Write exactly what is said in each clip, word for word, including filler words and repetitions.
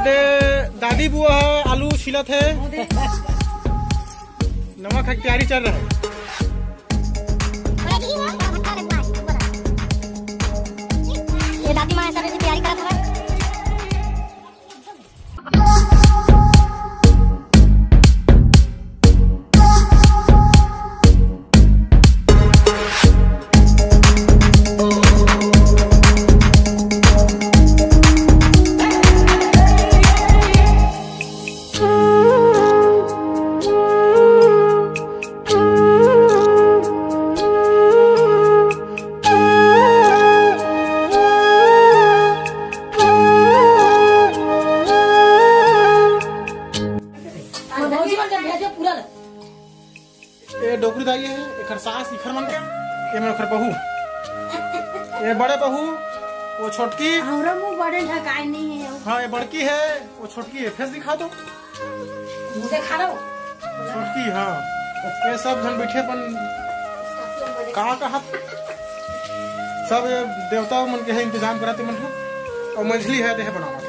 दे, दादी बुआ ह आलू छीलत हे। नवा खाए के तैयारी चल रहा है। ये दादी माँ ऐसा तैयारी करत हवय। भौजी मन के भेजे पूरा ले। ये डोकरी दाई है, एकर सास इखर मन के, ये मन ओकर बहू, ये बड़े बहू, वो छोटकी। हमरा मुंह बड़े ढकाए नहीं है। हाँ, ये बड़की है, वो छोटकी है। फेस दिखा दो। मुझे खा लो। छोटकी, हाँ। ये सब झन बैठे अपन कहा कहा। सब ये देवता मन के है, इंतजाम कराते मन है। और मंझली है, देह बनावत।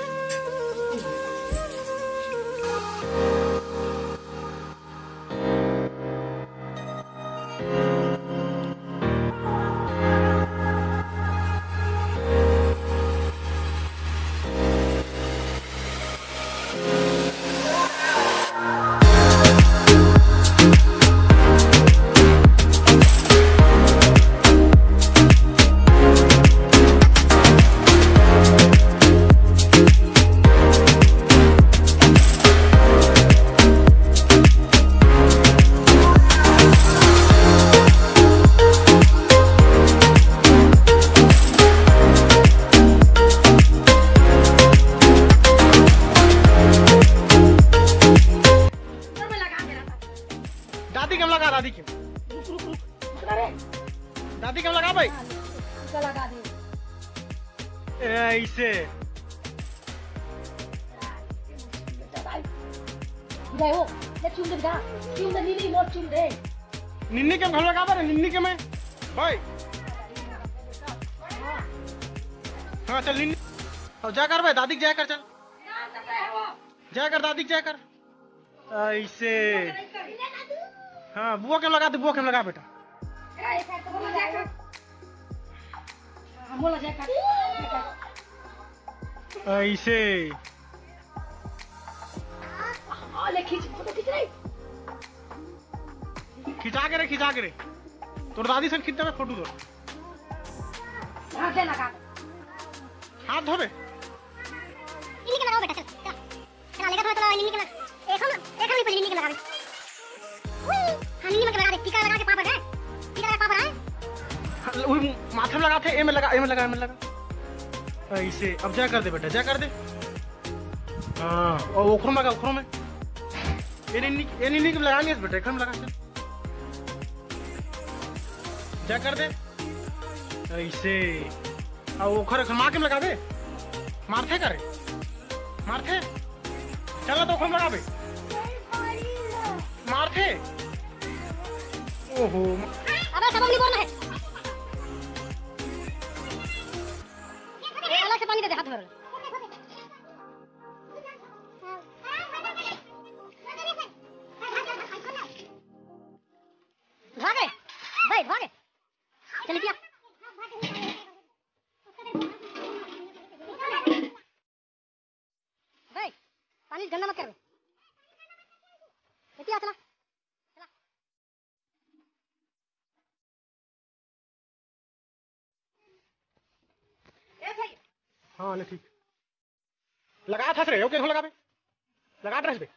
दादी के हम लगा, दादी के। रुक, रुक, रुक। रुक ना रे। दादी के हम लगा भाई। हाँ, रुक, रुक, लगा दे। ऐसे। ले हो, ले चुम दे बेटा। चुम दे, नीली मोर चुम दे। निन्नी के हम लगा भाई, निन्नी के मैं। भाई। हाँ, चल निन्नी। अब जा कर भाई, दादी के जाया कर, चल। जाया कर, दादी के जाया कर। ऐसे। हाँ, बुआ के लगा दे, बुआ के लगा बेटा। ऐसे। खिंचा के रे, खिंचा के रे। तोर दादी सन खींच देबे फोटो तोर। हाथ धोबे। इन्हीं के लगाओ बेटा, चल, चल। चल, लेकर थोड़ा, थोड़ा इन्हीं के लगा। एक हम, एक हम भी पहले इन्हीं के लगावे। उई, हाँ, इन्हीं के लगा दे, टीका लगा के पापड़ है। टीका लगा के पापड़ है। हाँ, वही माथे में लगा थे, ए में लगा, ए में लगा, ए में लगा। ऐसे, अब जा कर दे बेटा, जा कर दे। हाँ, और ओखरो में लगा, ओखरो में। ये नहीं, ये नहीं, नहीं लगा, नहीं बेटा, एक हम लगा, चल। जा कर दे। ऐसे। अब ओखर, ओखर मार के लगा दे। मारथे करे। मारथे। चल ना तो ओखर लगा बे। मारथे। ओहो। अबे सब अपनी बोल रहे। ए, अलग से पानी दे दे, हाथ धो रहे। भागे, भाई, भागे। चल, क्या? भाई, पानी गंदा मत कर बे। क्या चला? चला। ए भाई। हाँ, ले ठीक। लगा था रे, ओके, हो लगा बे। लगा रहे बे।